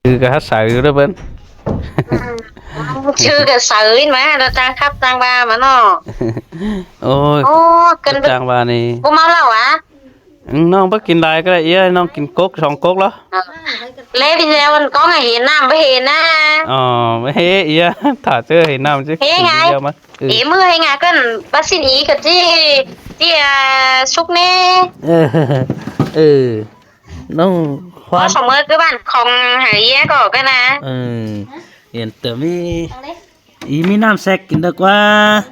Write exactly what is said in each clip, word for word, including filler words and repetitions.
Chứ cả hát xài rồi đó bên. Chứ cả xài mà, nó trang khắp trang ba mà nó. Ôi, ôi, cần trang ba này. Cô mau lâu à? Ừ, nó không bắt kín đài cái này, ý, nó kín cốc, sòng cốc đó. Ờ. Lê video anh có ngày hiện năm với hiện à. Ờ, với hế, ý, thả chứ hiện năm chứ. Hế ngày. Video mà. Ừ. Ý mưa hay ngà cân bác xin ý cật chi, chi, à, xúc nè. Ừ. Nó khoan. Có sống mưa cứ bạn không hãy ý có cái nè. Ừ. Yên tâm đi. Ý mi năm sẹc kín được quá.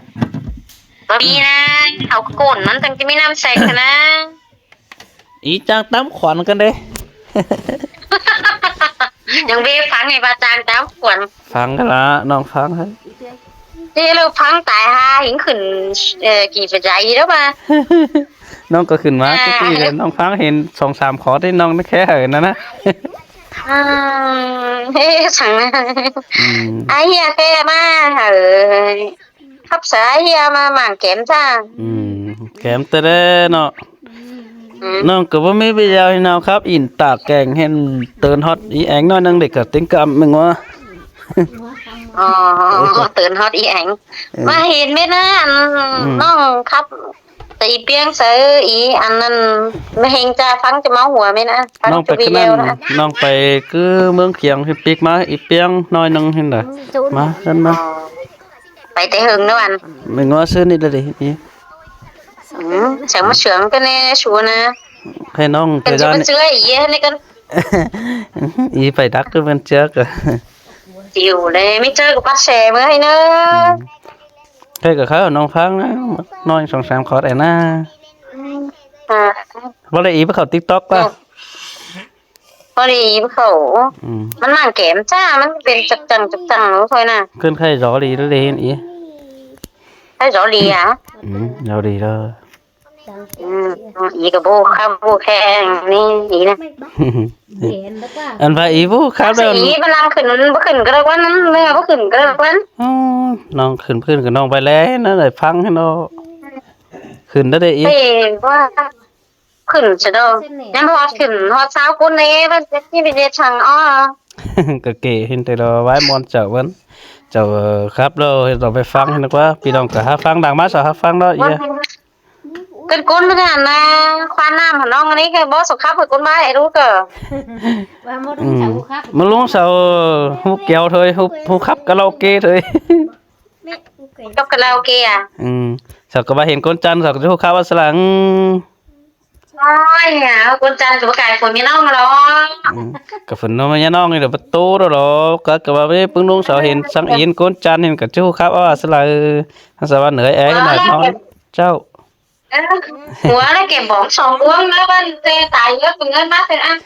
Có mi nè, học cồn nó tăng cái mi năm sẹc nè. Ý trang tắm khoản cân đấy. Những bê phán ngày ba trang tắm khoản. Phán cái là, nó phán hết. Thế là phán tài ha, hình khửn, ờ, kỳ phải dạy gì đó mà. Nó có khửn mà, à, cái gì là nó phán hiện sòng sàm khó thế nó khé hở nó nè. À, thế sẵn. Ừ. Ai hia khé mà, hở. Khắp xã hia mà mảng kém cha. Ừ, kém tơ đấy nó. Ừ. Nó có bố mi bây giờ thì nào khắp in tả kèng hên tơn hót ý ảnh nói năng để cả tính cảm mình quá. Ờ, tơn hót ý ảnh. Ừ. Mà hên biết á, ăn, ừ, nó khắp tí piêng sớ ý ăn ăn, mà hên cha phắng cho máu hùa mên á, phắng cho video đó. Nó phải cứ mướn khiêng thì piếc má ý piêng nói năng hên đó. Má, hên má. Ờ. Phải té hưng đó anh. Mình ngó xưa đi đi. Ừ, chẳng mà sướng cái này xua nè. Hay nong cái đó này. Ý hay này con. Ý phải đắc cái bên trước. Chịu đấy, mới chơi của bác xe mới hay nữa. Ừ. Cái cả khá nong pháng á, nói sòng sàm khó đẻ na. À. Bác lại ý bác khẩu TikTok bác. Ừ. Có đi với khẩu. Ừ. Nó nặng kém cha, nó bên chập chằng chập chằng nó thôi nè. Cơn khay gió đi nó đi ý. Khay gió đi à? Ừ, gió đi đó. Ừ, ý cái bố khắp bố khe ní ý nè. Ăn phải ý bố khắp đó. Ý bố làm khửn, bố khửn cái đó quán, nó bố khửn cái đó quán. Ồ, nong khửn khửn cái nong phải lẽ nó lại phăng nó. Khửn đó đi ý. Thì bố khửn chứ đâu. Nhắm hót khửn, hót sao cún nế, bác chết như bây giờ chẳng ó. Cái kể hình thế đó, vãi mòn chở vẫn. Chở, ờ, khắp đâu, rồi phải phăng hình quá. Vì đồng cả hát phăng đang mát sao hát phăng đó, ý. Cơn cún mới hẳn là khoan nam hẳn nong này, cái bó sọc khắp rồi cún bái ấy đúng cờ. Ừ. Mà lúc sau, hút kéo thôi, hút, hút khắp karaoke thôi. Khắp karaoke à? Ừ. Sao có bà hiện con chăn, sao có chú khắp bác sẵn. Ôi, nhà con chăn của cái phun mi nong đó. Ừ. Cái phun nó mới nong thì bắt tố đó đó. Cái, cái bà mới bưng nông sao hiện sáng yên con chăn hiện cả chú khắp à, sao là, sao bà nửa ấy là nó cháu. Ủa, nó kèm bóng sòng uống nó vẫn tê tài nhớ tụi ngân bác thế ăn.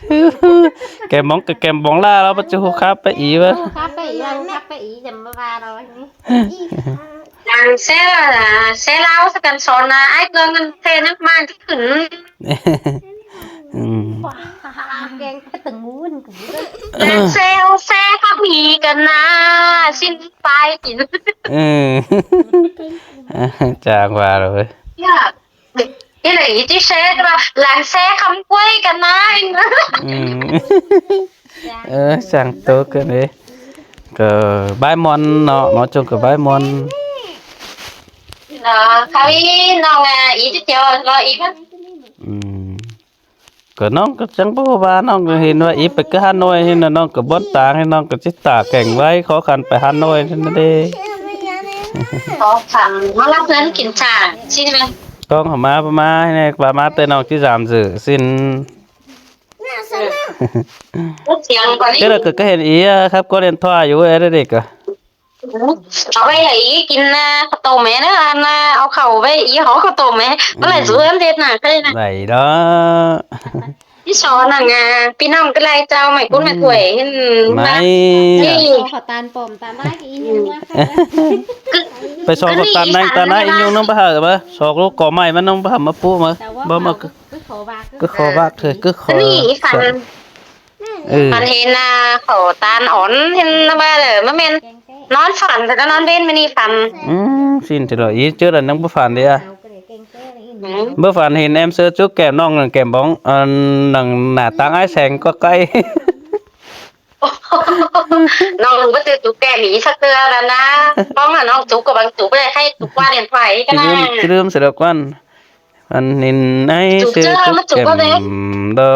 Kèm bóng, cái kèm bóng là nó bắt chú khắp bác ý bác. Khắp bác ý, khắp bác ý, chấm ba ba rồi. Đang xe là, xe lao sẽ cần sòn là ai cơ ngân thế nước mang chứ khửn. Ừ. Đang xe, xe khắp ý cần à, xin bài kín. Ừ. Chàng qua rồi. Dạ. Thế là ý chứ xe mà làng xe không quay cả nai. Ừ. Ơ, sang tố cái đấy. Cái bái mòn nó, nói chung cái bái mòn. Nó, khai nó là ý chứ theo nó ý mà. Ừ. Cái nong cái chẳng bố ba nong cái hình nó ý phải cái Hà Nội hình là nong cái bốn tàng hình nong cái chỉ tả cảnh vay khó khăn phải Hà Nội thế nó đi. Khó khăn, nó lắp lên kiểm tra, xin về. Con hả má, ba má, này, ba má tên nó chứ dám giữ, xin. Út tiếng có đi. Thế là cứ cái hiện ý, à, khắp có điện thoại, U S để cả. Ở đây là ý kín, à, khẩu tổ mẹ nữa, ăn, à, ao khẩu với ý hó khẩu tổ mẹ. Có lại, ừ, rủ em thế nào, cái này. Vậy đó. Chứ sao nè, à, pin nong cái lai chào mày cũng mày, ừ, tuổi, hên mày. Đi. Sao khó tan pom, tan nái, cái ý nhung quá. Phải sao khó tan nái, tan nái, ý nhung nó bắt hở mà. Sao lúc có mày mà nó bắt hở mà pú mà. Sao quá. Bơ mà. Cứ khó bác thôi, cứ khó. Cái này phản, ừ, phản hên là khổ tàn ổn hên nó ba lở mà men. Nón phản thì nó nón bên mình đi phản. Ừ, xin thì rồi, ý trước là nó bơ phản đi à. Ừ. Bơ phản hên em sơ trước kèm nong kèm bóng, ờ, nằng nả tăng ái sèng có cây. ꞌNọng báu ꞌchư tủ kẻ ꞌmí sắc tưa ꞌva ꞌna. ꞌPhóng ꞌnọng tủ ꞌcọ bang tủ báu đảy khay tủ ꞌquá điện thoại ꞌcọ ꞌnị. ꞌChư ꞌlứm, ꞌchư ꞌlứm sia ꞌquá. Ăn ꞌnịn ái ꞌchư tủ ꞌcọ kẻm đo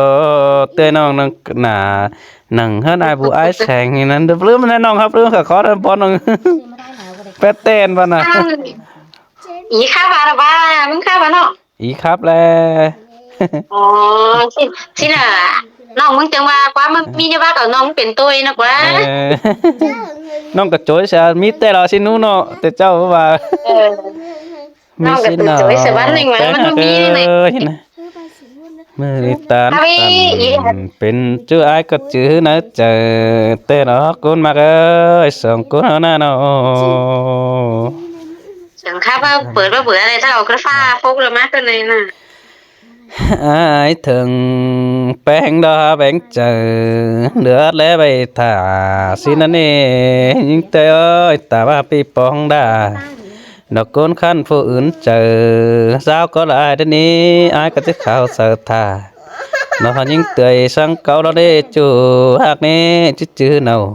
ꞌtẹ ꞌnọng ꞌnăng nả nẳng ꞌhướn ải bu ải seng ꞌnị ꞌnặn. ꞌLứm ꞌnị ꞌnọng ꞌhặp ꞌlứm khả khót ꞌnặn bón ꞌnọng. Pét ꞌtẹn bón ꞌnạ. Ăn, ꞌí khắp ꞌva ꞌva, ꞌmứng khắp ꞌva ꞌnọng. Ꞌí khắp ꞌlẹ. Ồ, ꞌchí, ꞌchí ꞌnạ, ꞌnọng ꞌmứng chắng ꞌva ꞌquá ꞌmá ꞌmí ꞌnị ꞌva ꞌcọ ꞌnọng pên ꞌtội ꞌnạ ꞌquá. Ơ. ꞌNọng ꞌcọ ꞌchối sia ꞌmí ꞌtẹ lo ꞌsịn ꞌnụ ꞌnọ, ꞌtẹ ꞌchạu ꞌva. Ơ. ꞌMí ꞌnọng ꞌcọ ꞌsịn ꞌnọ, ꞌtẹ ꞌhặc ꞌtẹ ꞌnị ꞌnị. ꞌMự ꞌnị ꞌtan, ꞌtan pên ꞌchu ải ꞌcọ ꞌchư ꞌnớ chaư ꞌtẹ ꞌnọ ꞌcốn ꞌmặc ơi, song ꞌcốn ꞌháu ꞌnạ ꞌnọ. Song khắp ꞌva bươn ꞌva bươn ꞌnị, ta ꞌcọ ꞌcọ ꞌphạ phốc ꞌlạ ꞌmá ꞌcọ ꞌnị ꞌnạ. Ải thưng ꞌpéng đó ꞌpéng chaư, đứa ꞌlé ꞌvạy thả, ꞌsịn ꞌnặn ꞌnị, ꞌnhính ꞌtẹ ơi, ta ꞌva ꞌpi ꞌpóng đa. Đo ꞌcốn khăn phủ ứn chaư, dao ꞌcọ ꞌlạ ải đa ꞌnị, ải ꞌcọ ꞌchí khảu saư thả. Đo ꞌnhính ꞌtẹ săng cáu đó đê ꞌchu, ꞌhặc ꞌnị, ꞌchí ꞌchư ꞌnọ.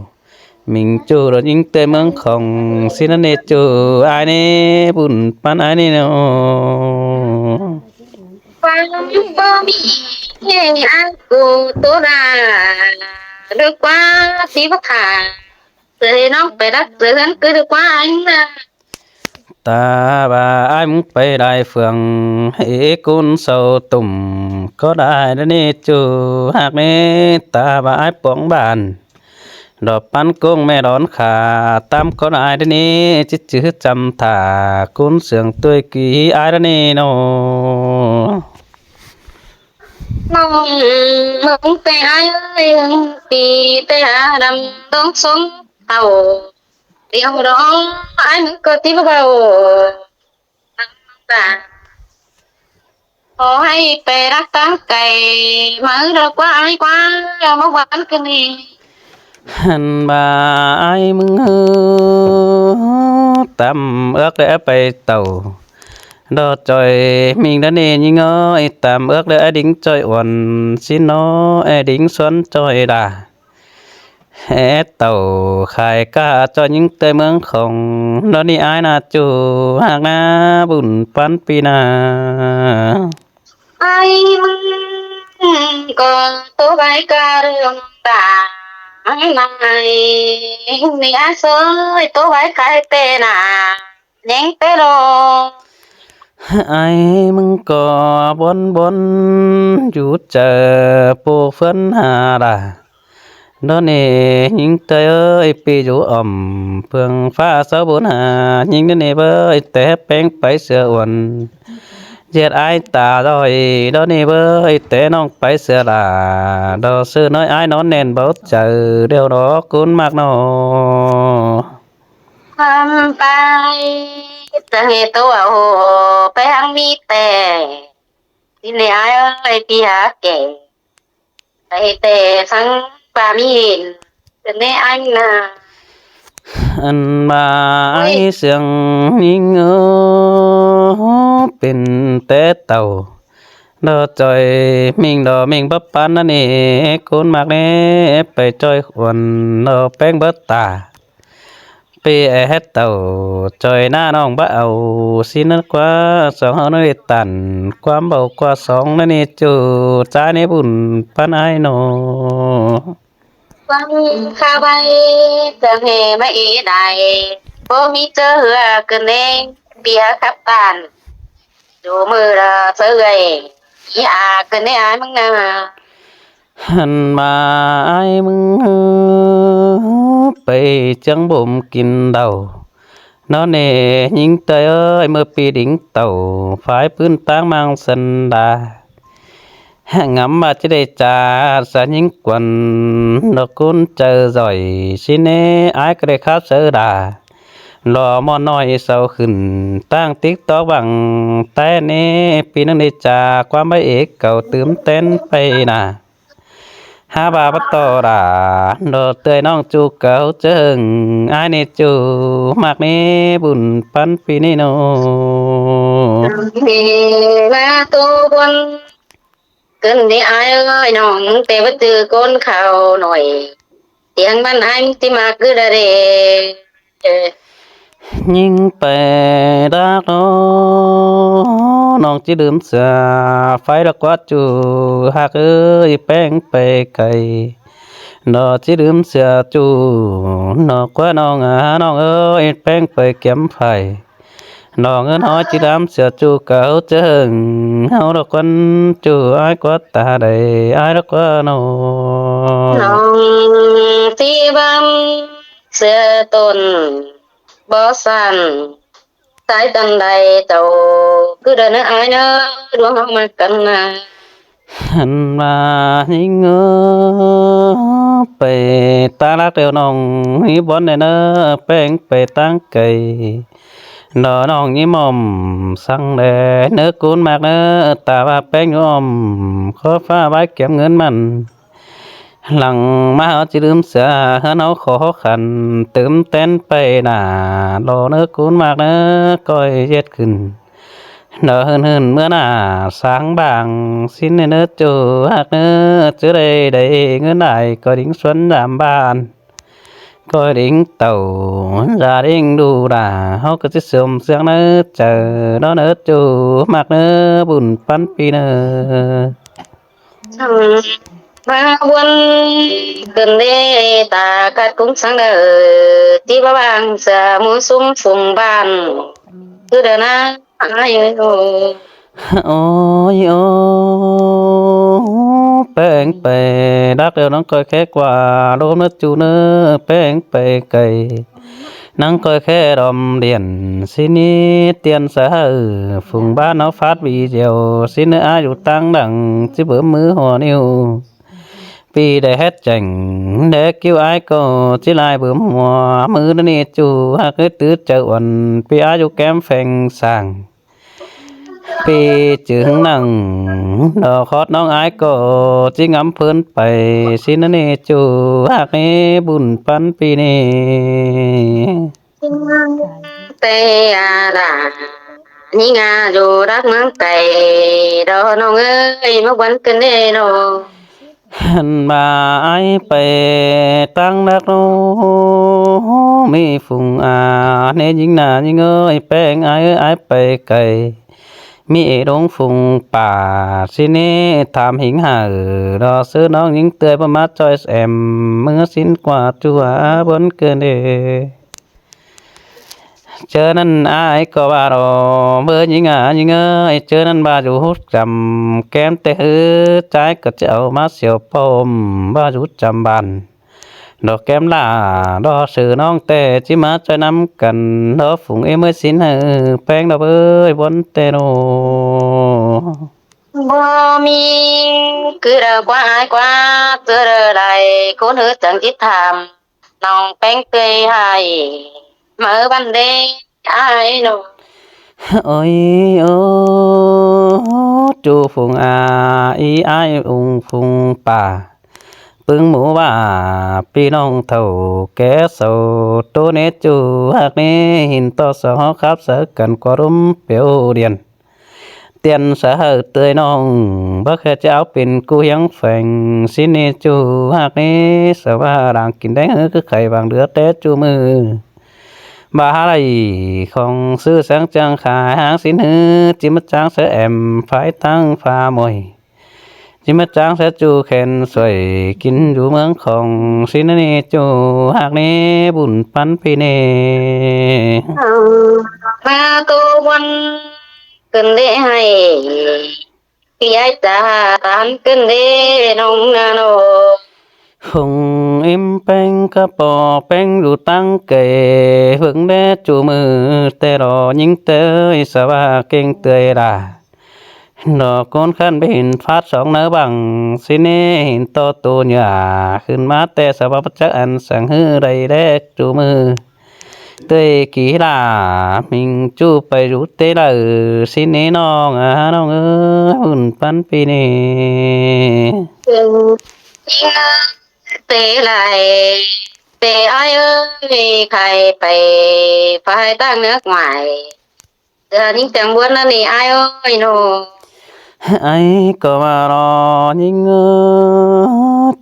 Mình ꞌchu đo ꞌnhính ꞌtẹ ꞌmướng khong, ꞌsịn ꞌnặn ꞌnị ꞌchu, ải ꞌnị, bun ꞌpắn ải ꞌnị ꞌnọ. Quang bơ mi, ải cu tố đa, đơ ꞌquá, tí bác thả. Sửa ꞌnọng pay đắc sửa ꞌhướn ꞌcứ đơ ꞌquá ải ꞌnạ. Ta ꞌva ải ꞌmứng pay đai phường, ế ꞌcốn sau tủm, ꞌcọ đai đa ꞌnị ꞌchu, ꞌhặc ꞌnị, ta ꞌva ải póng bản. Đo ꞌpắn ꞌcốn ꞌme đón khả, ꞌtám ꞌcọ đai đa ꞌnị, ꞌchí ꞌchư chăm thả, ꞌcốn sương ꞌtui ký ải đa ꞌnị ꞌnọ. ꞌNọng ꞌmứng ꞌtẹ ải ơi, ꞌpi ꞌtẹ hả đăm đón sống hảư. Điêu đó, ải ꞌmứng ꞌcọ tí báu báu. Khổ hay pay đắc ꞌtáng cay, ꞌmá đo ꞌquá ải ꞌquá, ꞌmá ꞌván ꞌcọ ꞌnị. Hăn ꞌva ải ꞌmứng ꞌhứ, tăm ước đe pay tảu. Đo ꞌchoi ꞌminh đa ꞌnị ꞌnhính ơi, tăm ước đe ải đính ꞌchoi uôn, ꞌsịn ꞌnọ ải đính suôn ꞌchoi đa. Ế tảu khai ꞌca ꞌchoi ꞌnhính ꞌtẹ ꞌmướng khong, đo ꞌnị ải ꞌnạ ꞌchu, ꞌhặc ꞌnạ, bun ꞌpắn ꞌpi ꞌnạ. Ải ꞌmứng ꞌcọ tố bái ca rương đa, ꞌnị ải ꞌsớ tố bái khai ꞌtẹ ꞌnạ, ꞌnhính ꞌtẹ lo. Ải ꞌmứng ꞌcọ bón bón, dú chaư ꞌpộ ꞌphớn ha đa. Đo ꞌnị ꞌnhính ꞌtẹ ơi, ꞌpi dú ỏm, ꞌpương ꞌphạ sáu bốn ha, ꞌnhính đa ꞌnị bới, té ꞌpéng pay sửa uôn. ꞌDiệt ải ta ꞌdọi, đo ꞌnị bới, té ꞌnọng pay sửa đa. Đo ꞌsự ꞌnọi ải nón nẻn báu chaư, điêu đó ꞌcốn ꞌmặc ꞌnọ. Khăm pay, ta ꞌhế tô au, pay hăng ꞌmí ꞌtẹ. ꞌSịn ꞌnị ải ơi, ꞌpi hả kẻ. Pay té săng ꞌva ꞌmí hên, ta ꞌnị ải ꞌnạ. Ăn ꞌva ải sương ꞌnhính ơ, pên té tảu. Đo ꞌchoi ꞌminh đo ꞌminh báu ꞌpắn ꞌnặn ꞌnị, ꞌcốn ꞌmặc ꞌnị, pay ꞌchoi uôn đo ꞌpéng báu ta. ꞌPi é hét tảu, ꞌchoi ꞌnạ ꞌnọng báu au, ꞌsịn ꞌnặn ꞌquá, song ꞌháu ꞌnị tản, ꞌquám báu ꞌquá song ꞌnặn ꞌnị ꞌchu, ꞌchái ꞌnị bun ꞌpắn ải ꞌnọ. Quang khả ꞌvạy, chắng ꞌhế ꞌmá ế đảy, báu ꞌmí ꞌchớ ꞌhứa ꞌcứn ꞌnê, ꞌpi hả khắp tản, dú ꞌmự đa ꞌchớ ꞌgạy, ꞌí a ꞌcứn ꞌnê ải ꞌmứng ꞌnạ. Hăn ꞌva ải ꞌmứng ꞌhứ, pay chắng bôm kin đau. Nó ꞌnê ꞌnhính ꞌtơi ơi, ꞌmưa ꞌpi đính tảu, phái ꞌpứng ꞌtáng ꞌmáng sân đa. Ngắm ꞌva ꞌchí đảy ꞌchạ, sa ꞌnhính quăn, ꞌnọ ꞌcốn chaư ꞌdọi, ꞌsịn ꞌnê ải ꞌcọ đảy khắp sáư đa. Lo ꞌmo ꞌnọi sau khửn, ꞌtáng TikTok bang ꞌtẹ ꞌnê, ꞌpi ꞌnưng đảy ꞌchạ, ꞌquám báu ế cảu tứm ꞌtến pay nả. Hák ꞌva báu ꞌto đa, ꞌnọ ꞌtơi ꞌnọng ꞌchu cáu ꞌchớ hưng, ải ꞌnê ꞌchu, ꞌmặc ꞌnê bun ꞌpắn ꞌpi ꞌnê ꞌnọ. Ê, ꞌva tô buôn, ꞌcứn ꞌnê ải ơi, ꞌnọng té báu ꞌchư ꞌcốn khảu ꞌnọi. Tiếng băn anh tí mà cứ đa rê. ꞌNhính pay đắc ꞌnọ, ꞌnọng ꞌchí đưm sia phái ꞌlẹo ꞌquá ꞌchu ꞌhặc ới, ꞌpéng pay cay. ꞌNọ ꞌchí đưm sia ꞌchu ꞌnọ ꞌquá ꞌnọng a, ꞌnọng ới, ꞌpéng pay kiêm phảy. ꞌNọng ới, ꞌnọng ꞌchí đưm sia ꞌchu cáu ꞌchớ hơng, ꞌháu ꞌlẹo ꞌquá ꞌchu ái ꞌquá ta đảy, ái ꞌlẹo ꞌquá ꞌnọ. ꞌNọng ꞌchí băm sia tôn bók san, tai căn đảy tảu, cứ đa ꞌnớ ái ꞌnớ, đu ꞌháu ꞌmặc căn na. Hăn ꞌva ꞌnhính ới, pay ꞌtáng đắc ꞌlẹo ꞌnọng, ꞌhí bón đảy ꞌnớ, ꞌpéng pay ꞌtáng cay. ꞌNọ ꞌnọng ꞌnhí ꞌmom săng đé ꞌnớ ꞌcốn ꞌmặc ꞌnớ, ta ꞌva ꞌpéng ꞌnhú ꞌmom, khó ꞌphạ ꞌvái kiêm ꞌngớn mẳn. Lăng ꞌmá ꞌháu ꞌchí đưm sia, ꞌhướn ꞌháu khó khăn, tứm tén pay nả, lo ꞌnớ ꞌcốn ꞌmặc ꞌnớ, ꞌcoi ꞌdệt khửn. ꞌNọ ꞌhưn ꞌhưn ꞌmứa nả, sáng bảng, ꞌsịn ꞌnớ ꞌchu ꞌhặc ꞌnớ, ꞌchớ đảy đảy ꞌngớn đảy, ꞌcoi đính suốn dăm bản. ꞌCoi đính tảu, gia đính đu đả, ꞌháu ꞌcọ ꞌchí sôm ꞌsướng ꞌnớ chaư, ꞌnọ ꞌnớ ꞌchu ꞌmặc ꞌnớ, bun ꞌpắn ꞌpi ꞌnớ. Săng ꞌmá ꞌbuôn ꞌcứn đê ta cắt cúng sáng đaư, ꞌchí báu bang sia ꞌmứ súng phung bản, cứ đa ꞌnớ ái ới. Ôi ôi, ꞌpéng pay đắc ꞌlẹo ꞌnắng ꞌcoi khé ꞌquá ꞌlốm ꞌnớ ꞌchu ꞌnớ, ꞌpéng pay cay. ꞌNắng ꞌcoi khé đom điện, ꞌsịn ꞌnị tiên sa hảư, phung bản ꞌháu phát video, ꞌsịn ꞌnớ ái dú ꞌtáng đẳng, ꞌchí bớm ꞌmứ hua ꞌniu. ꞌPi đảy hét chẻng, đé ꞌcứu ái ꞌcọ, ꞌchí lai bớm hua, ꞌmứ ꞌnị ꞌchu ꞌhặc ới tứ chaư uôn, ꞌpi ái dú kém pheng sàng. ꞌPi chứ hứng nẳng, ꞌnọ khót ꞌnọng ái ꞌcọ, ꞌchí ngắm phớn pay, ꞌsịn ꞌnớ ꞌnị ꞌchu ꞌhặc ới, bun ꞌpắn ꞌpi ꞌnị. Tê a đa, ꞌnhính a dú đắc ꞌmướng cay, đo ꞌnọng ới, ꞌmá ꞌbuôn ꞌcứn đê ꞌnọ. Hăn ꞌva ái pay ꞌtáng đắc ꞌnọ, ꞌmí phung a ꞌnị ꞌnhính nả ꞌnhính ới, ꞌpéng ái ới, ái pay cay. ꞌMí ê đống phung pả, ꞌsịn ꞌnị tham hính hảư, đo ꞌsứ ꞌnọng ꞌnhính ꞌtươi báu ꞌmá ꞌchoi ém, ꞌmứa ꞌsịn ꞌquá ꞌchu a, ꞌbuôn ꞌcứn đê. ꞌChớ ꞌnặn ái ꞌcọ ꞌva đo, ꞌmưa ꞌnhính a ꞌnhính ới, ꞌchớ ꞌnặn ꞌva dú hút chăm kém té ꞌhứ, ꞌchái ꞌcọ ꞌchí au ꞌmá siêu pôm, ꞌva dú chăm bản. Đo kém lả, đo sư ꞌnọng té ꞌchí ꞌmá ꞌchoi ꞌnăm căn, đo phung ê ꞌmới ꞌsịn hảư, ꞌpéng đo bới ꞌbuôn té ꞌnọ. Báu ꞌmí, cứ đa ꞌquá ái ꞌquá, ꞌchớ đa đảy ꞌcốn ꞌhứ chắng ꞌchí tham. ꞌNọng ꞌpéng ꞌtươi hảư, ꞌmứ băn đê ái ꞌnọ. Ôi ơ, ꞌchu phung a, ꞌí ái ung phung pả. ꞌPứng mú ꞌva ꞌpi ꞌnọng thảu ké sau, ꞌtố ꞌnê ꞌchu ꞌhặc ꞌnị, hên ꞌto sau ꞌháu khắp sáư căn ꞌquá ꞌlốm piếu điện. Tiên sa hảư ꞌtươi ꞌnọng, báu khay ꞌchí au pên ꞌcú hiếng pheng, ꞌsịn ꞌnị ꞌchu ꞌhặc ꞌnị, sa ꞌva đang kin đéng ꞌhứ cứ khay vang đứa té ꞌchu ꞌmự. ꞌVa hák đảy khong ꞌsứ sáng chang khai háng ꞌsịn ꞌhứ, ꞌchí ꞌmá chang sáư ém phái ꞌtáng pha môi. ꞌChí ꞌmá chang sáư ꞌchu khen suối kin dú ꞌmướng khong, ꞌsịn ꞌnị ꞌchu ꞌhặc ꞌnị, bun ꞌpắn ꞌpi ꞌnị. ꞌMá tô ꞌbuôn ꞌcứn đê hảư, ꞌpi ái ta tán ꞌcứn đê ꞌnọng na ꞌnọ. Phung ím ꞌpéng cá pô ꞌpéng dú ꞌtáng cay, ꞌhướng đé ꞌchu ꞌmự té lo ꞌnhính té ới, sa ꞌva ꞌkêng ꞌtươi đa. Đo ꞌcốn khăn báu hên phát sóng nớ bảng, ꞌsịn ꞌnị hên ꞌto tô nhả khửn ꞌmá té sa ꞌva báu chắc ăn săng ꞌhứ đảy đé ꞌchu ꞌmự. ꞌTươi kỉ đa, mình ꞌchu pay dú té đaư, ꞌsịn ꞌnị ꞌnọng a, ꞌnọng ới, bun ꞌpắn ꞌpi ꞌnị. Té lai, té ái ới, khay pay phái ꞌtáng nước ngoài. Đa ꞌnhính chắng ꞌbuôn ꞌnặn ꞌnị ái ới ꞌnọ. Ai ꞌcọ ꞌva lo ꞌnhính ớ,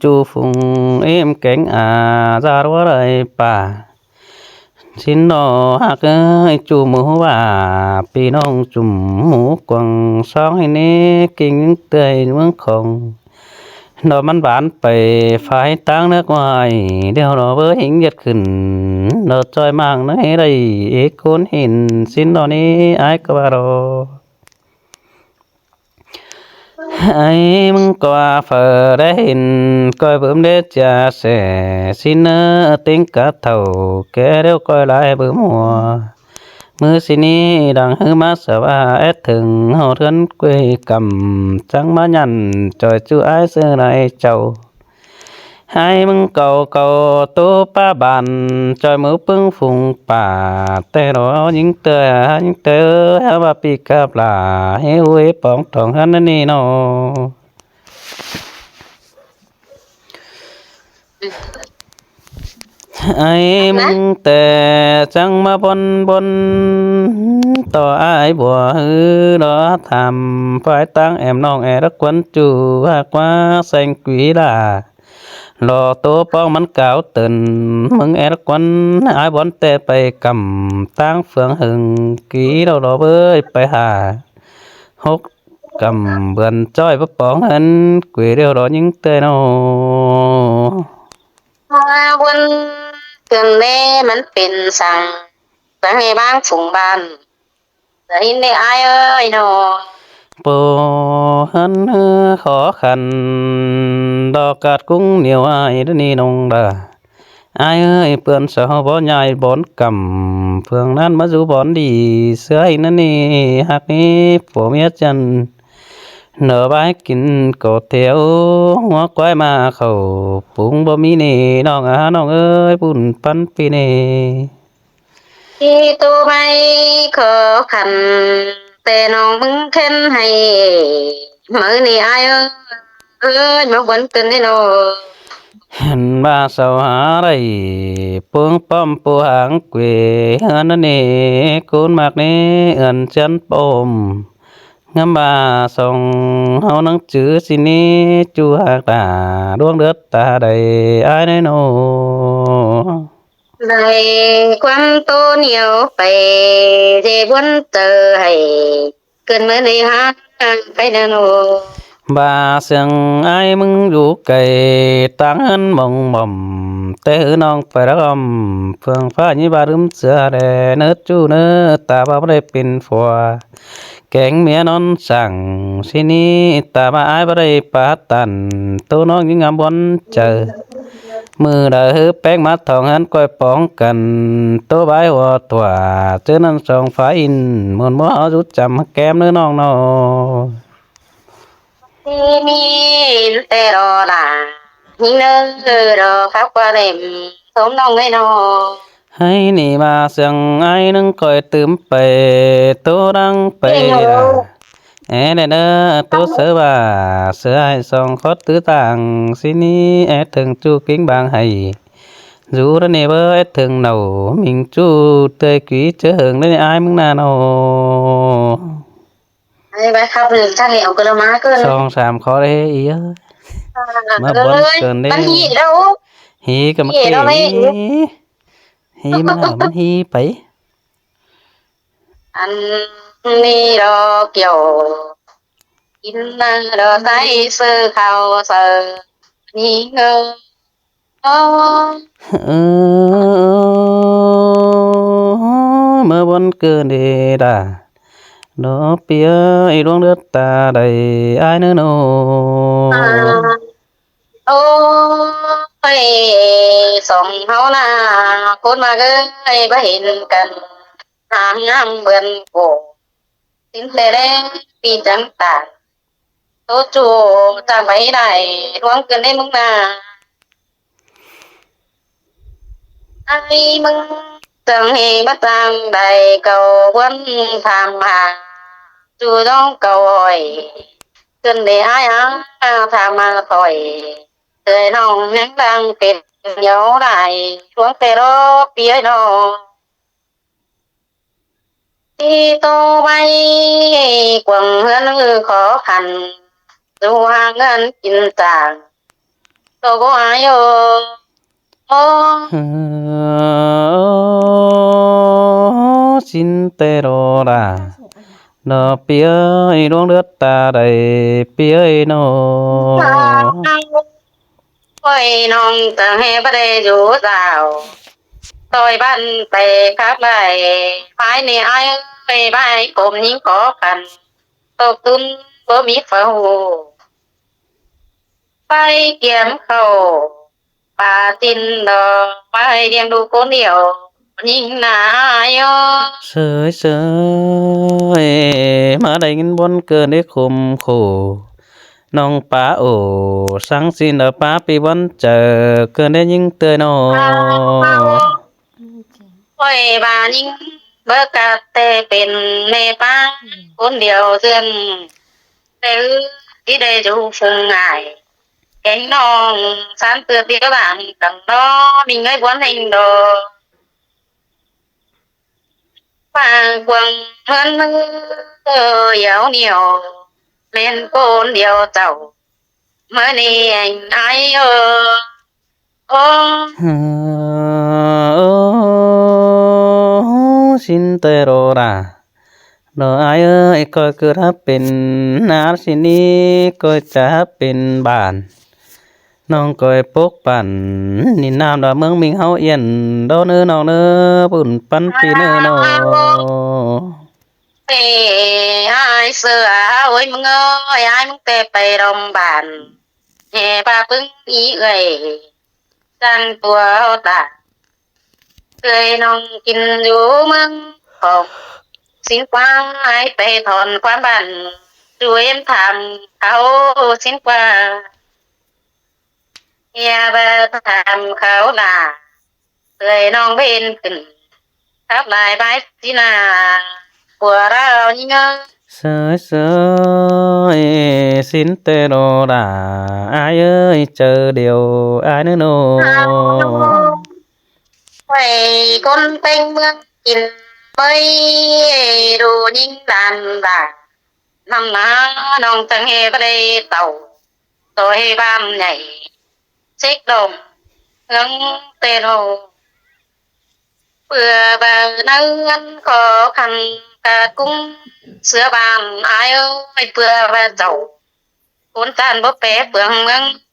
ꞌchu phung ꞌếm kéng a, ꞌdạk ꞌlúa đảy pả. ꞌSịn lo ꞌhặc ới, ꞌchu ꞌmú ꞌva ꞌpi ꞌnọng ꞌchum ꞌmú cuông song ꞌhị ꞌnị, king ꞌtưa ꞌmướng Khong. Lo ꞌmắn bản pay phải táng ꞌnớ ꞌquái, điêu lo báu ꞌhịnh ꞌdệt khửn, lo ꞌchoi ꞌmáng ꞌnị đảy, ế ꞌcốn hên ꞌsịn lo ꞌnị, ai ꞌcọ ꞌva lo. Ai ꞌmứng ꞌcọ ꞌva phaư đảy hên, ꞌcoi bứm đé chia sẻ, ꞌsịn ꞌnớ ꞌtếng cá thảu, ké ꞌlẹo ꞌcoi lai bứm hua. ꞌMự ꞌsịn ꞌnị đang ꞌhứ ꞌmá sa ꞌva é thửng ꞌhọt ꞌhướn quê căm, chắng ꞌmá nhẳn ꞌchoi ꞌchu ai ꞌsứ lai chảu. Ai ꞌmứng cau cau ꞌtố ꞌpá bản, ꞌchoi ꞌmứ ꞌpứng phung pả, ꞌtẹ lo ꞌnhính ꞌtưa, ꞌnhính ꞌtưa ꞌhứ ꞌva ꞌpi cắp lả, ꞌhế ꞌhụ ꞌhế póng thỏng ꞌhướn ꞌnị ꞌnọ. Ai ꞌmứng ꞌtẹ chắng ꞌmá bón bón, ꞌtọ ai bua ꞌhứ lo tham, phải táng ẻm ꞌnọng é đắc quán ꞌchu, ꞌhặc ꞌquá seng quí lả. Lo ꞌtố póng ꞌmắn cáo tơn, ꞌmứng é đắc quán ai bón ꞌtẹ pay căm, táng phướng hưng kí lo lo bới pay hả. Hốc căm bươn ꞌchoi báu póng ꞌhướn, quê điêu lo ꞌnhính ꞌtưa ꞌnọ. Bươn ꞌcươn ꞌlế ꞌmắn pên săng, săng ꞌnị ꞌváng phung bản. Dă ꞌhịn ꞌnị ai ơi ꞌnọ. Pô ꞌhướn khó khăn, lo ꞌcạt ꞌcúng niêu ai đa ꞌnị ꞌnọng đa. Ai ơi, ꞌpươn sau báu nhai bón căm, phướng ꞌnặn ꞌmá dú bón đi, ꞌsứa ꞌhịn ꞌnặn ꞌnị, ꞌhặc ꞌnị, phua ꞌmía chăn. Nở bái kin ꞌcọ theo, ꞌngúa ꞌquái ꞌmá khảu, pung báu ꞌmí ꞌnị, ꞌnọng a, ꞌnọng ơi, bun ꞌpắn ꞌpi ꞌnị. ꞌTố ꞌmạy khó khăn, ꞌtẹ ꞌnọng ꞌmứng khen hảư, ꞌmự ꞌnị ai ơi, ơi, ꞌmá bươn ꞌcươn ꞌnị ꞌnọ. Hên ꞌva sau hả đảy, pung pom pô háng quê, ꞌhướn ꞌnặn ꞌnị, ꞌcốn ꞌmặc ꞌnị, ươn chăn pom. Ngắm ꞌva song ꞌháu ꞌnăng chứ ꞌsịn ꞌnị, ꞌchu ꞌhặc đa, ꞌluống đớt ta đảy, ai ꞌnị ꞌnọ. Đảy ꞌquám ꞌtố niêu pay, ꞌdế bươn ꞌtơ hảư, ꞌcươn ꞌmứ ꞌnị hả, pay ꞌnị ꞌnọ. ꞌVa siêng ai ꞌmứng dú cay, táng ꞌhướn mông mỏm, ꞌtẹ ꞌhứ ꞌnọng pay đắc ꞌhôm, phướng ꞌphạ ꞌnị ꞌva ꞌlứm ꞌsứa đé, ꞌnớ ꞌchu ꞌnớ, ta ꞌva báu đảy pên phua. Kéng ꞌmía ꞌnón sảng, ꞌsịn ꞌnị, ta ꞌva ai báu đảy pá tản, ꞌtố ꞌnọng ꞌnhính ngắm bón chaư. ꞌMự đaư ꞌhứ ꞌpéng ꞌmá thỏng ꞌhướn ꞌcoi póng căn, ꞌtố bái hua thuả, ꞌchớ ꞌnặn song phá in, ꞌmuôn ꞌmúa ꞌháu dú chăm kem ꞌnớ ꞌnọng ꞌnọ. ꞌTí ꞌmí ꞌtẹ lo đa, ꞌhính ꞌnớ lo khắp ꞌquá đêm, thốm ꞌnọng ơi ꞌnọ. Hảư ꞌnị ꞌva siêng ai ꞌnưng ꞌcoi tứm pay, ꞌtố đang pay đa. É đe ꞌnớ, ꞌtố sáư ꞌva, sáư ai song khót tứ tang, ꞌsịn ꞌnị é thưng ꞌchu kính bang hảư. Dú đa ꞌnị báu é thưng nảu, minh ꞌchu tơi quí ꞌchớ hưng đa ꞌnị ai ꞌmứng ꞌnặn ꞌnọ. Ai, bái khắp rừng chắc hẻo cơ lo má cơ. Song sam khó đé ꞌí ơi. À, ꞌmá bón ơi, ꞌcươn đé. Bắn hí đâu. Hí ꞌcọ ꞌmá hí kê đâu ꞌí. Hí ꞌmá ꞌnặn bắn hí pay. Ăn ꞌnị lo kiểu. Kín năng lo tay sư khao sư. Nhí ngơ. Ơ, ꞌmá bón ꞌcươn đé đa. Nó pía ꞌí ꞌluống đớt ta đảy ai ꞌnớ ꞌnọ. À, ôi, song ꞌháu ꞌna, ꞌcốn ꞌmặc ơi, báu hên căn, háng ꞌnhám bươn ꞌcọ. Tin ꞌtẹ đé, ꞌpi chắng tản. ꞌTố ꞌchu chang báu đảy, ꞌluống ꞌcươn đé ꞌmứng ꞌna. Ai ꞌmứng chang hê báu chang đảy cau bươn tham hả. ꞌChu ꞌdóng cau hỏi. ꞌCươn đé ai hả, tham hả hỏi. Tơi ꞌnọng ꞌnhắng đang pên nháu đảy. ꞌLuống ꞌtẹ lo ꞌpi ơi ꞌnọ. ꞌTí tô ꞌvạy cuông ꞌhướn ư khó khăn, dù hàng ngân kin tàng, tô ꞌcọ ai ơ. Ô, ꞌsịn ꞌtẹ ꞌlạ. Nó ꞌpi ơi, ꞌluống ꞌlứa ta đảy ꞌpi ơi nó. Ôi, ꞌnọng tẳng ꞌhê báu đảy dú dảo. Tôi băn pay khắp lai, phái ꞌnị ai ơi, bái cốm ꞌnhính khó khăn. Tộc tún báu ꞌmí pháo hù. Phái kiêm khẩu, pá tin đó, phái điên đu cốn điệu, ꞌnhính nả ai ơ. Sới sới, ꞌmá đảy ꞌnghín bón cơn đế khốm khổ. ꞌNọng pá ổ, sáng xin ở pá pi bón chở, cơn đế ꞌnhính tươi nó. Ôi, ꞌva ꞌnhính báu cát ꞌtẹ pên ꞌmẹ pá, cốn điệu dươn, ꞌtẹ ư, ꞌtí đảy dú phung ngại. Kéng ꞌnọng, sán tưa tiếu bản cẳng đó, ꞌmí ꞌngáy bón hên đó. Pang cuông ꞌhướn ư, yáo niêu, ꞌmen cốn điêu chảu, ꞌmá ꞌnị ꞌnhính ai ơ. Ô. Ô, ꞌsịn ꞌtẹ ꞌlạ. Nó ai ơi, ꞌcoi ꞌcứ hák pên ꞌnár ꞌsịn ꞌnị, ꞌcoi chả hák pên bản. ꞌNọng ꞌcoi pốc bản, ꞌnị ꞌnam đó ꞌmướng ꞌminh ꞌháu yên, đó ꞌnớ ꞌnọng ꞌnớ, bun ꞌpắn ꞌpi ꞌnớ ꞌnọng. Ê, ai sưa, ôi ꞌmướng ơi, ai ꞌmướng ꞌtẹ pay đom bản. Hê ba ꞌpứng ꞌnị ơi, chắng tua ꞌhọt ta. Tươi ꞌnọng kin dú ꞌmướng khong. Sính ꞌquá ai pay thỏn ꞌquám bản. Dú êm tham khảu sính ꞌquá. Hê ba tham khảu ꞌlạ. Tươi ꞌnọng bên khửn. Khắp lai bái sính ꞌnạ. Của rao ꞌnhính ơ. Sới sới, ꞌsịn ꞌtẹ ꞌlạ, ai ơi, chơ điêu ai ꞌnớ nó. Ôi, cốn ꞌpéng ꞌmướng kin ꞌmới, đu ꞌnhính đan đa. ꞌNắm ná ꞌnọng tẳng ꞌhê báu đảy tảu, tô ꞌhê ꞌvám ꞌnạy, sếc đom, ꞌhướng ꞌtẹ ꞌlạ. Pưa ꞌva nắng ngắn khó khăn, cát cúng sứa bản ai ơi, pưa ꞌva chảu. Cốn ꞌtan báu pé pương ꞌmướng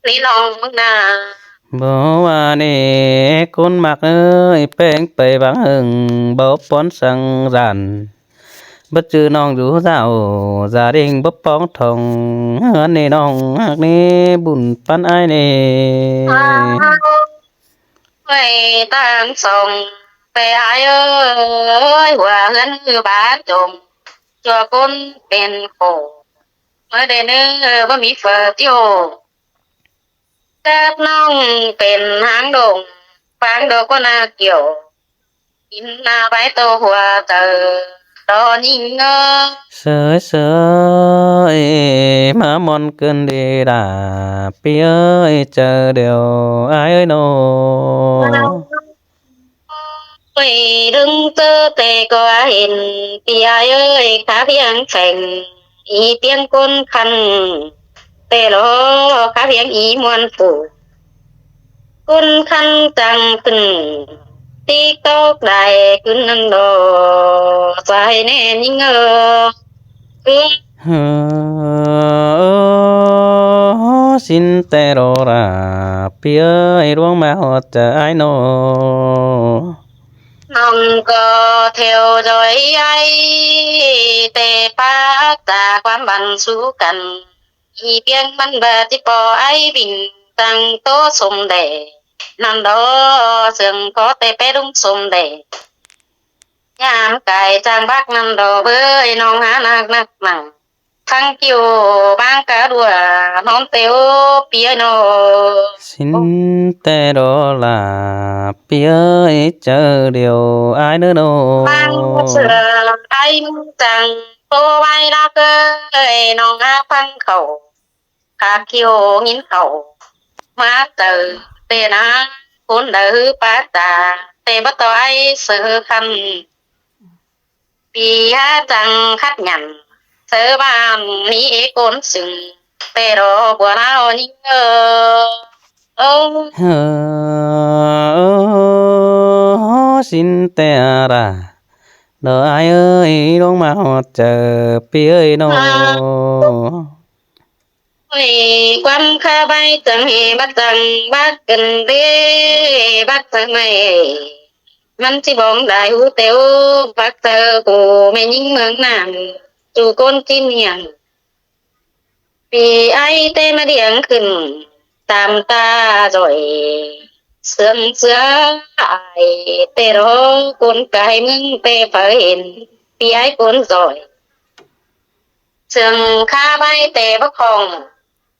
ꞌnị ꞌnọng ꞌmướng ꞌnạ. Báu ꞌva ꞌnị, cốn ꞌmặc ơi, ꞌpéng pay vắng hưng, báu pón săng dản. Báu chứ ꞌnọng dú dảo, gia đình báu póng thong, ꞌhướn ꞌnị ꞌnọng ꞌhặc ꞌnị, bun ꞌpắn ai ꞌnị. Ôi, ꞌtáng song, pay ai ơi, hua ꞌhướn ư bá chôm, ꞌchua cốn pên khổ, ꞌmá đảy ꞌnớ, báu ꞌmí phở tiếu. Cát ꞌnọng pên háng đông, pháng đô ꞌcốn ꞌna kiẻo, kin ꞌna bái tô hua chảu, đó ꞌnhính ơ. Sới sới, ꞌmá ꞌmuôn ꞌcứn đi đa, ꞌpi ơi, chơ điêu ai ơi nó. Ôi, đứng tớ tê có hên, ꞌpi ai ơi, khá phiêng phèng, ꞌnị piếng cốn khăn, ꞌtẹ ꞌlạ, khá phiêng ꞌnị ꞌmuôn phủ. Cốn khăn chắng khửn, TikTok đảy khửn ꞌnặn đó, sai ꞌnê ꞌnhính ơ. Ơ, ơ, ꞌsịn ꞌtẹ ꞌlạ, ꞌpi ơi, ꞌluống ꞌmá ꞌhọt chả ai nó. ꞌNọng ꞌcọ theo dõi ai, ꞌtẹ pá ta ꞌquám bản sú căn. ꞌNị piếng ꞌmắn ꞌva ꞌchí ꞌpo ai vinh tăng tô sôm đảy. ꞌNặn đó, sương có ꞌtẹ pé đúng sôm đảy. ꞌNhám cai chang bác ꞌnặn đó bới ꞌnọng há ꞌnặc ꞌnặc măng. Thăng kiêu bang cá đua, ꞌnón têu ꞌpi ơi nó. ꞌSịn ꞌtẹ đó là ꞌpi ơi, chơ điêu ai ꞌnớ nó. Bang sửa ai chăng tô bai đa cơ, ơi ꞌnọng á phăng khẩu. Cá kiêu ꞌnghín khẩu. ꞌMá tơ ꞌtẹ ná, cốn đa hứ pá ta, ꞌtẹ báu tó ai sửa khăn. ꞌPi hák chắng khắt nhẳn, sáư ꞌván ꞌnị ꞌcốn sưng, ꞌtẹ lo bua ꞌnáo ꞌnhính ơ. Ơ. Ơ, ꞌsịn ꞌtẹ đa. Lo ai ơi, ꞌlống ꞌmá ꞌhọt chaư ꞌpi ơi ꞌnọ. Ơi, ꞌquám khá bái chắng hê bát chắng bác cần đê, bác chắng mày. ꞌMắn ꞌchí bóng đai hú têu, bác chaư cô ꞌmẹ ꞌnhính ꞌmướng ꞌnặn, ꞌchu ꞌcốn ꞌchí niêng. ꞌPi ải ꞌtẹ ꞌmá điêng khửn, tam ta ꞌdội. Sương ꞌsứa ai, ꞌtẹ lo ꞌcốn cai ꞌmướng ꞌtẹ phaư hên, ꞌpi ải ꞌcốn ꞌdội. Sương khá bái ꞌtẹ báu khong,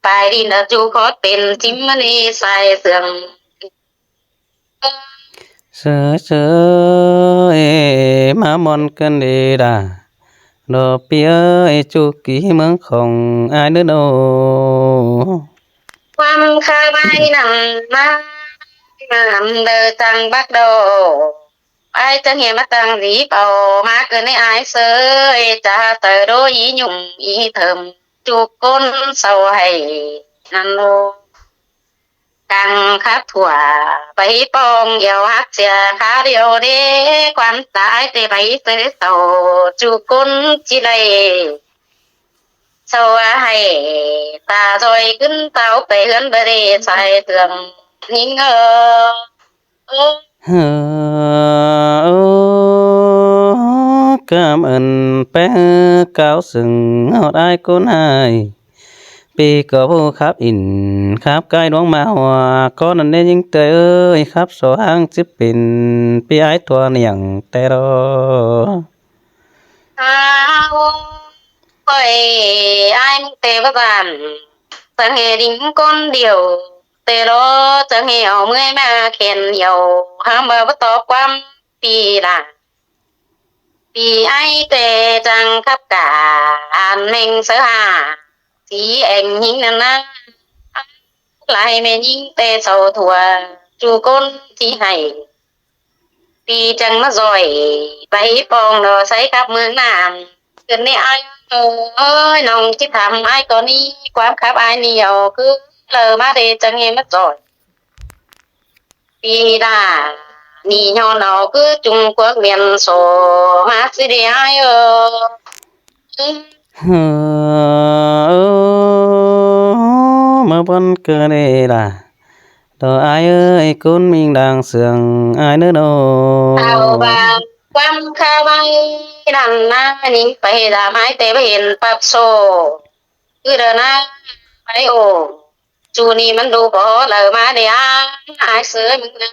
pay đi nả ꞌchu khót pên chím ꞌmá ꞌnị sai sương. Sương, sương, ê, ꞌmá ꞌmuôn ꞌcợn đi đa. Lo ꞌpi ơi, ꞌchu kí ꞌmướng khong ai ꞌnớ ꞌnô. ꞌQuám khá bái ꞌnặn ꞌmá, ꞌmá ꞌnặn đaư chắng bác đô. Ai chắng hê ꞌmá chắng dí pau, ꞌmá ꞌcợn ꞌnị ai sáư, ê, chả tơi đô í nhung í thơm, ꞌchu ꞌcốn sau hảy ꞌnặn ꞌnô. Căng khắp thua, báu pong yau hák sia khá điêu đê, ꞌquám ta ai ꞌtẹ báu sáư sau, ꞌchu ꞌcốn ꞌchí đảy. Sau hảy, ta ꞌdội ꞌcứn táo pay ꞌhướn báu đê sai sương ꞌnhính ơ. Ơ, ơ, cảm ơn ꞌpéng cáo sưng ꞌhọt ai ꞌcốn ai. ꞌPi ꞌcọ ꞌhụ khắp ỉn, khắp cai ꞌluống ꞌmá ꞌhua, ꞌcốn ꞌnặn ꞌnê ꞌnhính ꞌtơi ơi, khắp so ꞌháng ꞌchí pên, ꞌpi ải thua niêng ꞌtẹ lo. Ơ, ôi, ai ꞌmướng ꞌtẹ báu dản, chắng hê đin ꞌcốn điêu, ꞌtẹ lo, chắng hê au ꞌmưa ꞌmá khen yau, hám báu báu tó ꞌquám ꞌpi đa. ꞌPi ải ꞌtẹ chắng khắp cả, ăn ꞌmếng sáư hả, sí eng ꞌnhính ꞌnặn ꞌná. Lai ꞌmẹ ꞌnhính ꞌtẹ sau thua, ꞌchu ꞌcốn ꞌchí hảy. ꞌPi chắng ꞌmá ꞌdội, báu pong lo sai khắp ꞌmướng ꞌnặn. ꞌCợn ꞌnị ai ơi, ꞌnọng ꞌchí tham ai ꞌcọ ꞌnị, ꞌquám khắp ai ꞌnị au, ꞌcứ lơ ꞌmá đê chắng hê ꞌmá ꞌdội. ꞌPi đa, ꞌnị ꞌnhọn au ꞌcứ Trung Quốc miền sổ ꞌmá ꞌsứ đê ai ơ. Ơ, ơ, ꞌmá ꞌmuôn ꞌcợn đi đa. Lo ai ơi, ꞌcốn ꞌminh đang sương ai ꞌnớ ꞌnô. Thảo ꞌva ꞌquám khá bái ꞌnặn ꞌná, ꞌnhính pay dám ai ꞌtẹ báu hên ꞌpặp sổ. ꞌCứ đaư ꞌná, bái ổ. ꞌChu ꞌnị ꞌmắn đu bók đaư ꞌmá đê ai, ai sáư ꞌmướng ꞌnặn.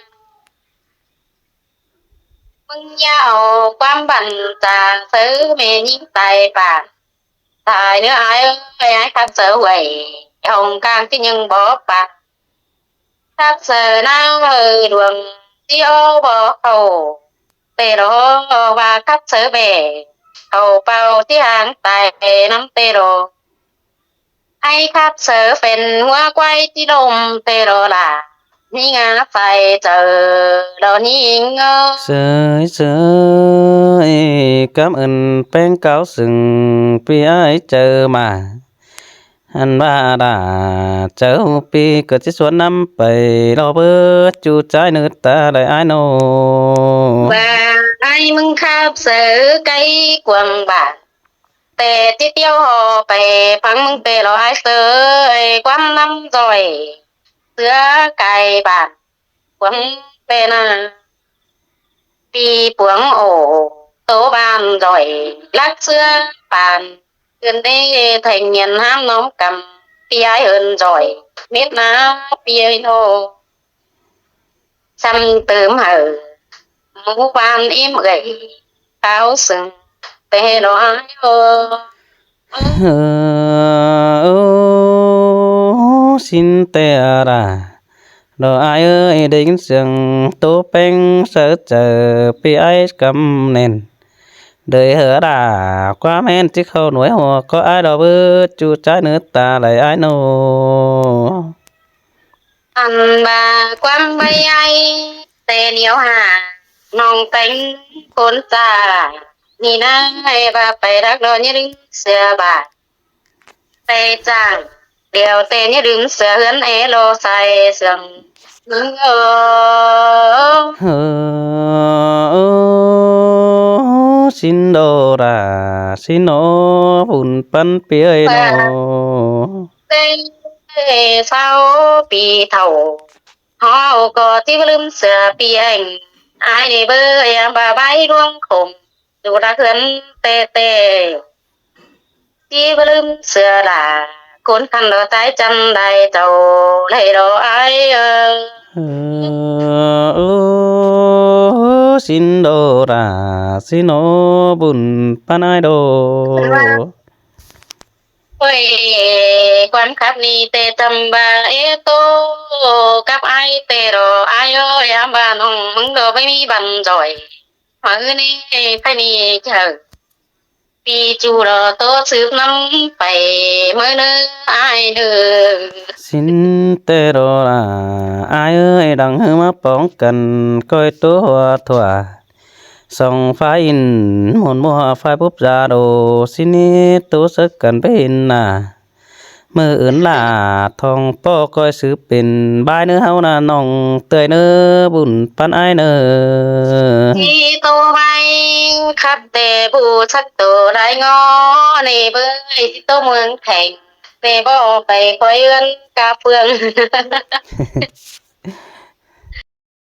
ꞌMướng ꞌnhá au ꞌquám băn ta sáư ꞌmẹ ꞌnhính tai pả. Tai ꞌnớ ai ơi, ai khắp sáư huảy, hong cang ꞌchí ꞌnhưng bók pả. Khắp sáư ꞌná ơi, đuông ꞌchí ók bók khảu. ꞌTẹ lo ꞌva khắp sáư bẻ, khảu pau ꞌchí háng tai ꞌnắm ꞌtẹ lo. Ai khắp sáư phén ꞌhua ꞌquái ꞌchí đôm ꞌtẹ lo lả. ꞌNhính ꞌngá sai chaư lo ꞌnhính ơ. Sáư, sáư, ê, cảm ơn ꞌpéng cáo sưng ꞌpi ải chaư ꞌmá. Ăn ꞌva đa chaư ꞌpi ꞌcọ ꞌchí suôn ꞌnắm pay lo báu ꞌchu ꞌchái ꞌnư ta đảy ai ꞌnô. ꞌVa ai ꞌmướng khắp sáư cáy cuông bản, ꞌtẹ ꞌchí ꞌtiếu ꞌhọ pay ꞌphắng ꞌmướng ꞌtẹ lo ai sáư ơi, ꞌquám ꞌnắm ꞌdội ꞌsứa cai bản cuông ꞌtẹ ꞌná. ꞌPi puông ổ, ꞌtố bản ꞌdội lắc ꞌsứa bản. ꞌCợn đi thanh niên hám ꞌnóm căm, ꞌpi ải hơn ꞌdội mết ꞌná ꞌpi ơi ꞌnô. Săm tứm hảư ꞌmú bản ím ꞌgạy, cáo sưng ꞌtẹ lo ai ơ. Ơ, ơ, ꞌsịn ꞌtẹ đa. Lo ai ơi, đảy ꞌnhính sương ꞌtố ꞌpéng sáư chaư ꞌpi ải căm ꞌnén. Đảy hảư đa ꞌquám ꞌmen ꞌchí khảu nuối ꞌhua ꞌcọ ai lo báu ꞌchu ꞌchái ꞌnư ta đảy ai ꞌnô. Ăn ꞌva ꞌquám báu ai ꞌtẹ ꞌnéo hả, ꞌnọng téng ꞌcốn ta ꞌNị ꞌna, ꞌhứ ꞌva pay đắc ꞌló ꞌnhá đưm sửa bả pay chang, điêu ꞌtẹ ꞌnhá đưm sửa ꞌhướn é ꞌló sai sương. Ơ, ơ, ơ, ꞌsịn đô đa, ꞌsịn ꞌnớ, bun ꞌpắn ꞌpi ơi ꞌnớ. Tê, sau ꞌpi thảu, ꞌháu ꞌcọ ꞌchí ꞌva đưm sửa ꞌpi ꞌhéng. Ải ꞌnị báu ꞌhứ ꞌva bái ꞌluống khong, dú đa ꞌhướn tê tê. ꞌChí ꞌva đưm sửa đa, ꞌcốn khăn ꞌló ꞌtái chăm đảy chảu ꞌlẹ ꞌló ải ơi. Ơ, ơ, ꞌsịn đô đa, ꞌsịn ꞌnớ, bun ꞌpắn ải đô. Ôi, ꞌquám khắp ꞌnị ꞌtẹ chăm ꞌva é tô cắp ải ꞌtẹ ꞌló ải ơi, ꞌhứ ꞌva ꞌnọng ꞌmứng ꞌló báu ꞌmí băn doi. Hảư ꞌnị, ꞌkhạy ꞌnị chảu. ꞌPi ꞌchu ꞌló ꞌtố sứp ꞌnắm pay ꞌmưa ꞌnớ ải ꞌnớ. ꞌSịn ꞌtẹ ꞌló đa, ải ơi, đăng ꞌhứ ꞌmá póng căn ꞌcoi ꞌtố hua thua. Song phái in môn ꞌmua phái búp da đô, ꞌsịn ꞌnị ꞌtố sớc căn pên na. ꞌMự ứn lả thong ꞌpọ ꞌcoi sứp pên bái ꞌnớ ꞌháu ꞌna ꞌnọng ꞌtưa ꞌnớ, bun ꞌpắn ải ꞌnớ. ꞌChí ꞌtố bái khắp ꞌtẹ bu sắc tô đảy ꞌngó ꞌnị bới, ꞌchí ꞌtố ꞌmướng kheng ꞌtẹ báu pay khỏi ứn cá ꞌpương.